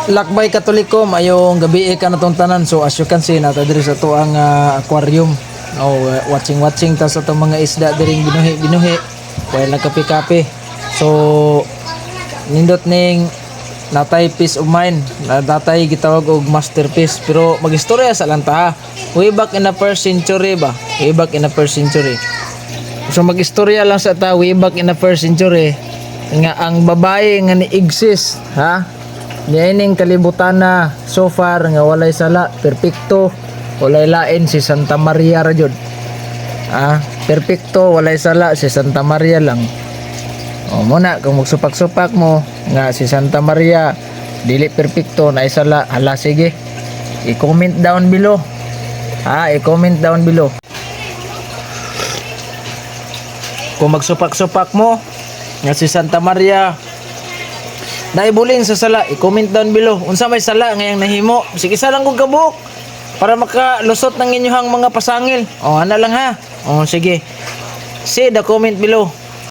Lakbay Katoliko, maayong gabii kanatong tanan. So as you can see, naa ta diri sa atoang aquarium. Oh, watching watching ta sa atong mga isda diring binuhi binuhi. While nagkape-kape. So nindot ning natay peace of mind, natay gitawag og masterpiece, pero magistorya sa lang ta, ha. Way back in the first century ba? Way back in the first century. So magistorya lang sa ta way back in the first century nga ang babae nga ni-exist, ha, niining kalibutan na so far nga walay sala, perpekto, walay lain, si Santa Maria ra jud. Ah, perpekto, walay sala, si Santa Maria lang. O muna kung magsupak-supak mo nga si Santa Maria dili perpekto, naay sala, hala sige. I-comment down below. Ha, i-comment down below. Kung magsupak-supak mo nga si Santa Maria naibulin sa sala, i-comment down below. Unsa may sala ngayang nahimo? Sige, isa lang kong kabuok para makalusot ng inyong mga pasangil. O, ana lang ha. O, sige. See the comment below.